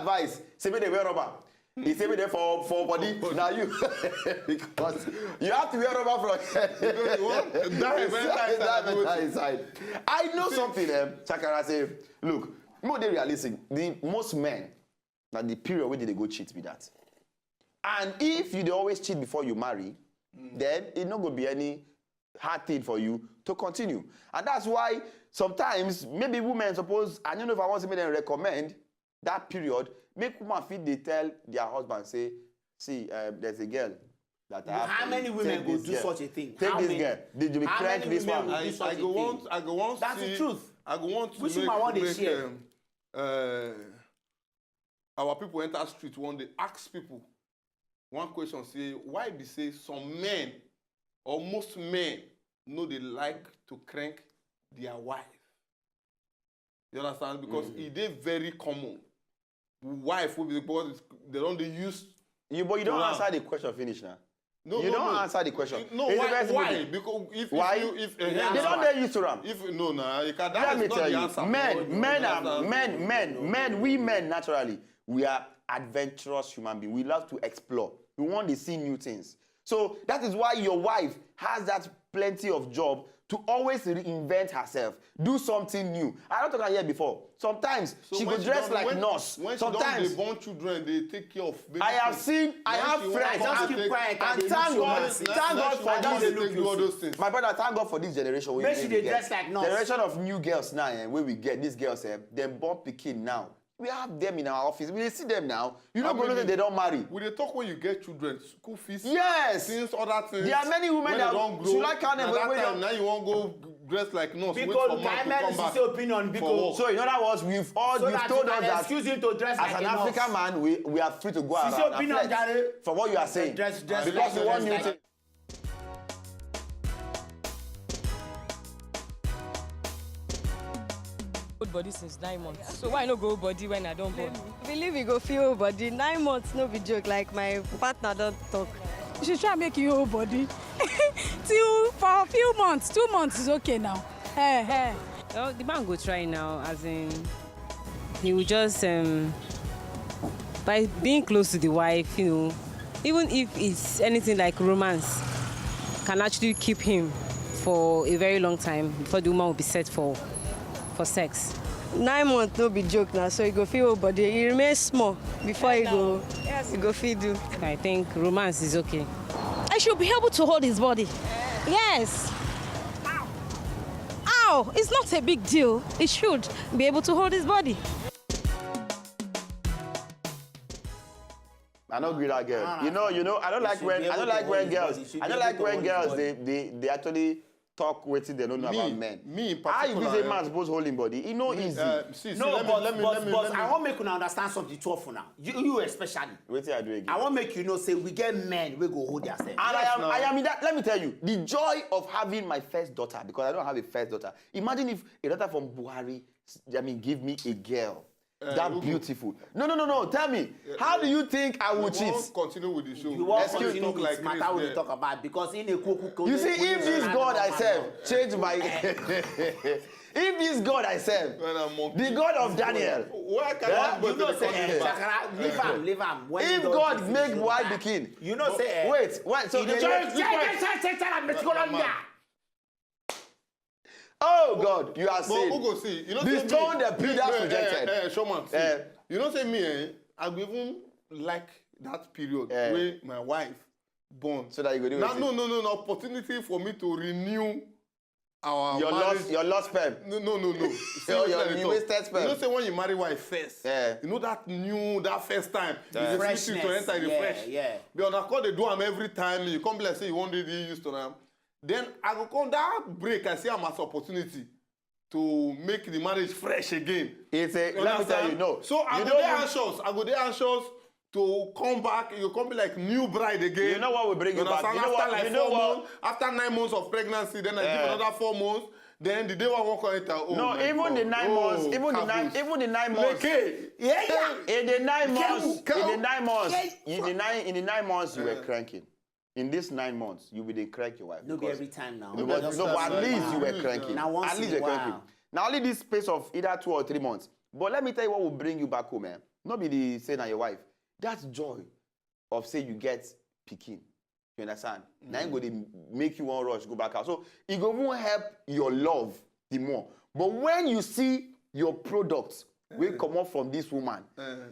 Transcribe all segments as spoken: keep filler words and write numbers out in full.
advice. Say make dem wear rubber. He say make dem for for body. Now you because you have to wear rubber from Because you want that Inside, event that time, event inside. I know something. Um, Chakara say, look, more dey realistic. The most men, na the period wey dey go cheat be that. And if you dey always cheat before you marry, then it no go be any hard thing for you to continue. And that's why sometimes maybe women suppose, I don't know if I want to make them recommend that period, make woman fit dey tell their husband say, see, um, there's a girl that I have How for many you. Women Take go this do girl. such a thing? Take How this many? Girl. Did you How crank many this women one? Go I, do such I a go thing? Want, I go want That's see, the truth. I go want to Which make, woman want dey make share? Um, uh, our people enter street one day, ask people one question, say why be say some men or most men no dey like to crank their wife. You understand? Because e dey very common. Wife will be because they don't dey use You, but you don't Wow. answer the question finish now. No, You no, don't no. answer the question. No, It's a why? Very simple Why? Thing. Because if, Why? If you, if a They hand don't dey used to am. If no, nah, you can, Let that me is not tell the you, answer. men, You men are understand? men, men, men. We men naturally, we are adventurous human beings. We love to explore. We want to see new things. So that is why your wife has that plenty of job to always reinvent herself, do something new. I don't talk here before. Sometimes So she when go she dress don- like when- nurse. When she don Sometimes dey born children, they take care of many I have things. seen, I When have she friends. want Just to keep take- quiet. And They thank look so God, nice. thank God Now for she want this. to take do all those things. My brother, thank God for this generation. Wey Make we she dey dey dress like nurse. Generation of new girls now, eh, wey we get, these girls, eh, dem born pikin now. We have them in our office. We dey see them now. You know, How many- they don't marry. We dey talk when you get children, school fees, Yes. things, other things. There are many women When that they don't should grow, I count them na when- that when time they- Now you wan go dress like nurse. Wait Because for man can to men come is back. still opinion For because work. So in other words, we've all So you've that told you us can that excuse him to dress as like an a nurse. African man, we, we are free to go around Sisi and opinion flex jare. For what you are saying. Dress, dress Because like you want a new nurse. thing. Hold body since nine months. So why I no go hold body when I don born? Believe you go feel body. Nine months no be joke. Like my partner don talk. You should try make you hold body. Till for a few months, two months is okay now. Eh, eh. Well, the man go try now, as in, he will just, um, by being close to the wife, you know, even if it's anything like romance, can actually keep him for a very long time before the woman will be set for for sex. Nine months no be joke now, so you go feel hold body. You remain small before you go, you go feel do. I think romance is okay. I should be able to hold his body. Yes. Ow! It's not a big deal. He should be able to hold his body. I don't agree that girl. Ah, You know, you know, I don't you like should when be I don't able to like when hold his girls. body. You should I be don't like able to when hold his girls body. they, they they actually talk wetin dem no know Me, about men. me in How you particular, fit say eh? man suppose hold him body? E no easy. Uh, see, see, No, let me, but let me, but let me, but let me. I wan make una understand something, two of una. You you especially. Wetin I do again? I wan make you know say we get men wey go hold their self. And I Yes, am, now. I am in that. Let me tell you, the joy of having my first daughter, because I don't have a first daughter. Imagine if a daughter from Buhari, I mean, give me a girl that who go- beautiful. No, no, no, no. Tell me, how do you think I will We cheat? won't continue with the show. You wan Excuse- continue Talk with like matter Chris we dey there. Talk about because in a kuku. You see, if this God I serve change my, if this God I serve, When I'm monkey. the God of Daniel, Why can't Yeah, anybody You know take the say eh, content back? Shakara, leave am, leave am. When if you don God finish, make you why back. pikin, You know say eh, wait, wait. So e dey the just church, just just just just just Oh God, you are But who saying go see? You know the say stone me- that builders me- eh, rejected. Eh, eh, Showman, see, Eh. You know say me, eh, I go even like that period Eh. where my wife born. So that you go do Now, wetin? No, no, no, no. Opportunity for me to renew our Your marriage. lost, your lost sperm. No, no, no, no. See, Your- wetin your- I dey you talk. wasted sperm. You know say when you marry wife first, Yeah. you know that new, that first time. Yeah. You dey feel sweet to Freshness. enter the Yeah, fresh. Yeah. But una come dey do am every time. You come be like say you wan dey dey used to am. Then I go come that break. I see am as opportunity to make the marriage fresh again. It's a. You Let me tell you, understand? no. So I You go don't dey even- anxious. I go dey anxious to come back. You come be like new bride again. You know what will bring you back? Understand? You know After what- like you know four what- months, after nine months of pregnancy, then I give Eh. Another four months. Then the day one walk enter. Oh No, my even God. the nine Oh, months, even the nine, Kabus. even the nine months. Leke. Yeah, yeah. In the nine months, Careful, in the nine months, Yeah. in the nine, in the nine months you were cranking. In these nine months, you will dey crank your wife. No be because- every time now. No, but, Just no, but at once in a least you while. were cranking. Now once At least in a you were cranking. while. Now only this space of either two or three months. But let me tell you what will bring you back home, eh? Not be the say na your wife. That's joy of say you get pikin. You understand? Now it go dey make you wan rush go back house. So it go even help your love the more. But when you see your product wey comot from this woman,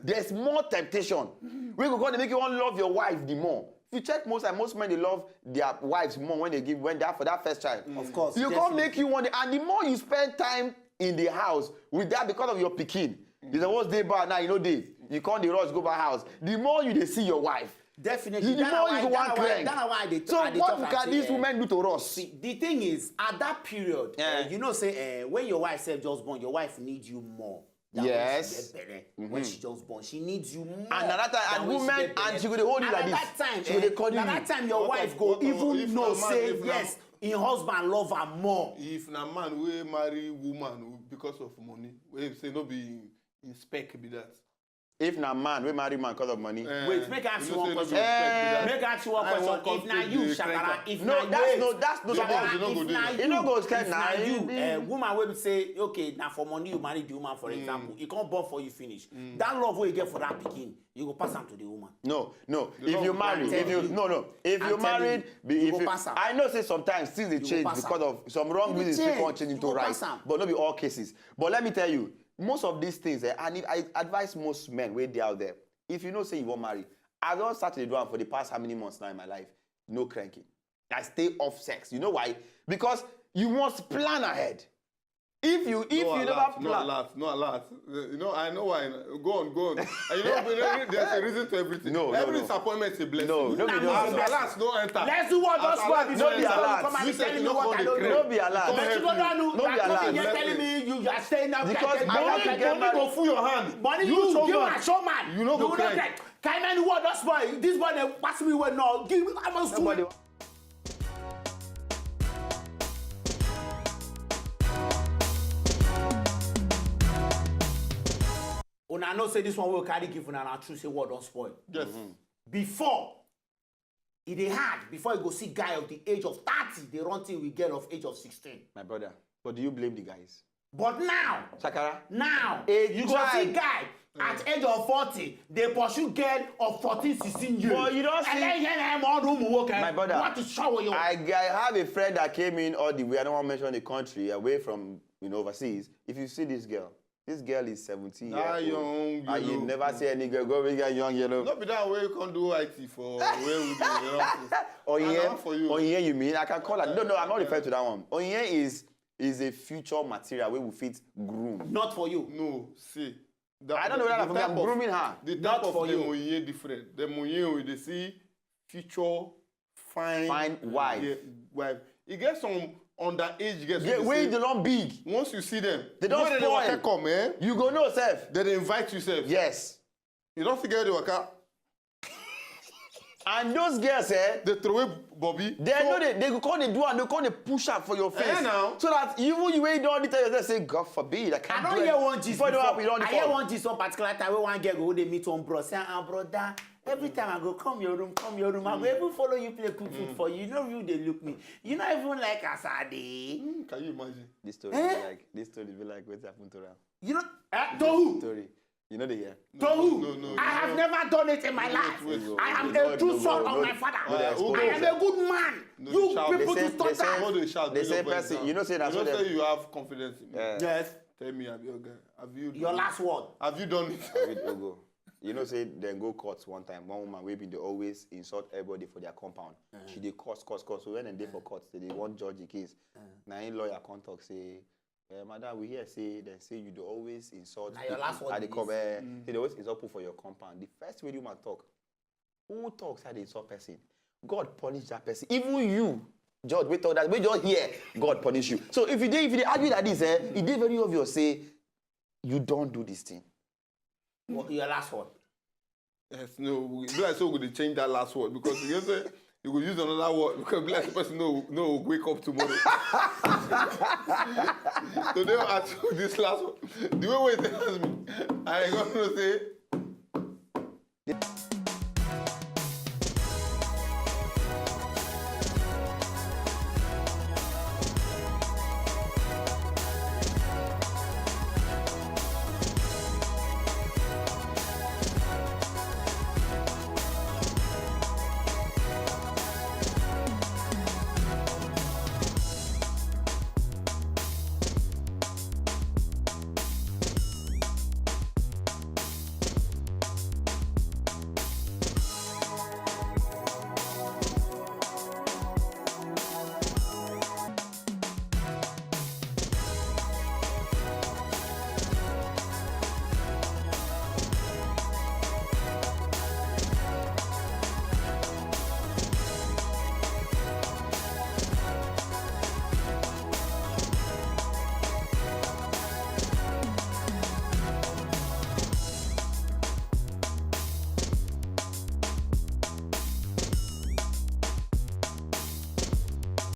there's more temptation. Wey go come dey make you wan love your wife the more. If you check most time, most men dey love their wives more when they give when that for that first child. Of course, You come definitely. Make you want, and the more you spend time in the house with that because of your pikin, you suppose dey bar now, you know dey. You come dey rush go back house. The more you dey see your wife, Definitely. you, the That more na you go why- wan that na why- crank. that na why I dey- So I dey what talk am can say, these eh, women do to us? See, the thing is, at that period, Yeah. eh, you know, say eh, when your wife sef just born, your wife need you more. Than Yes. When she get belle, when she just born, she needs you more. And another time, than and when women, get belle. and she go dey hold you like Another this. Time, She go dey eh, call you. Another time, your What wife of- go what of- even if know na man- say if na- yes, in husband love her more. If na man wey marry woman because of money, wey say no be in spec be that. If na man wey marry man because of money. Eh, Wait, make I ask you you know one say no question. be in spec be Eh. that. Make I ask you one I question. wan come If na speak you, the Shakara, crank. if No, na that's you, no, that's no Shakara, fault. you no go do if it. na You no you, go scared if na. na you, You- eh, woman wey be say, okay, na for money you marry the woman, for example, e come born for you finish. That love wey you get for that pikin, you go pass am to the woman. No, no. If don't you go marry, do if you it. No, no. If I'm you telling married, you, be- you if go you, pass am. I know say sometimes things dey go change pass am. Because of some wrong You dey reasons still change. come change You into go right, pass am. But no be all cases. But let me tell you, most of these things, eh, and if I advise most men wey dey out there, if you know say you wan marry, I don start to dey do am for the past how many months now in my life? No cranking. I stay off sex. You know why? Because you must plan ahead. If you if No you alert, never no plan, alert, no alert. Uh, You know, I know why. Go on, go on. And you know, there's a reason to everything. No, no, Every no. Disappointment is a blessing. No, no be Nah, no. As blessing. Alert no enter. Let's do what As those Alert boys no do. No be enter. Alert. Come and You tell say me no what come I dey don't crank. know. No be Alert. Come But here. you go down, No be I come Alert. here telling me you are staying out Because there. I Money don't go, get money go married. full your hand. Money you, you showman. Are showman. You no You go will crank. Not crank. Kai man, what does boy? This boy dey pass me well now. Give me, I must do Nobody. It. Una know say this one wey we carry give una na true say world don spoil. Yes. Before, e dey hard before you go see guy of the age of thirty dey run thing with girl of age of sixteen. My brother, but do you blame the guys? But now, Shakara? Now, A you go child. See guy at age of forty dey pursue girl of fourteen, sixteen years. But you don't see And then here na all ụmụ nwoke. My brother, What is show you? I, I have a friend that came in all the way. I don't want to mention the country, away from, you know, overseas. If you see this girl, this girl is seventeen years That old. Young And you yellow. Never see any girl go with that young yellow. No be that way you can do I T for where we do the wrong thing. Onyinye, And that one for you. Onyinye, you mean? I can call her. No, no, I'm not referring to that one. Onyinye is is a future material wey we fit groom. Not for you. No, see. That, I don't know whether the na for me, type I'm of- grooming her. The type Not of for them you. Onyinye different. Them Onyinye wey dey see future fine Fine wife. Yeah, wife. E get some underage girls Yeah, wey wey be dey don big. say once you see them, They don when they dey waka spoil. Come, eh? You go know sef. They dey invite you sef. Yes. You don still get the waka. And those girls, eh, They throw away Bobby. they know they, they go come dey do and they come dey push am for your face. Eh, now. So that even you wey don dey tell yourself say, "God forbid, I can't I do don it." hear one gist Before you know before. what, you don I dey hear fall. One gist one particular time wey one girl go dey meet one bro say, "Ah, brother, every time I go come your room, come your room, I go even follow you play cook food for you. You know you dey look me. You no even like as I dey." Hmm, can you imagine? This story Eh? be like this story be like wetin happen to am. You know, eh, to who? Story. You know the year. To who? No, no, I have never done it in my life. Wait, wait, I am no, a true no, son no, of no. My father. No, they Uh, expose I am them. A good man. No, You they shout. people They to say- stop they say- that. All the shout, They all say the voice person. Now. You know say na You so know dem. say you have confidence in me. Eh, Yes. Tell me, abi oga, have you Your last word. Have you done it? I read Ogo. You know say dem go court one time. One woman wey bin dey always insult everybody for their compound. She dey curse, curse, curse. So when dem dey for court, say they wan judge the case. Na him lawyer come talk say, eh, "Madam, we hear say dem say you dey always insult Na your last word at the be com- this. Eh, say they always insult people for your compound." The first way the woman talk, "Who talk say I dey insult person? God punish that person. Even you, judge, wey talk that, wey just hear, God punish you." So if you dey, if you dey argue like this, eh, e dey very obvious say you don do this thing. What, your last word. Yes, no. We, be like so we dey change that last word because you know say you go use another word because be like the person no no wake up tomorrow. So they ask you this last one. The way wey they ask me, I go know say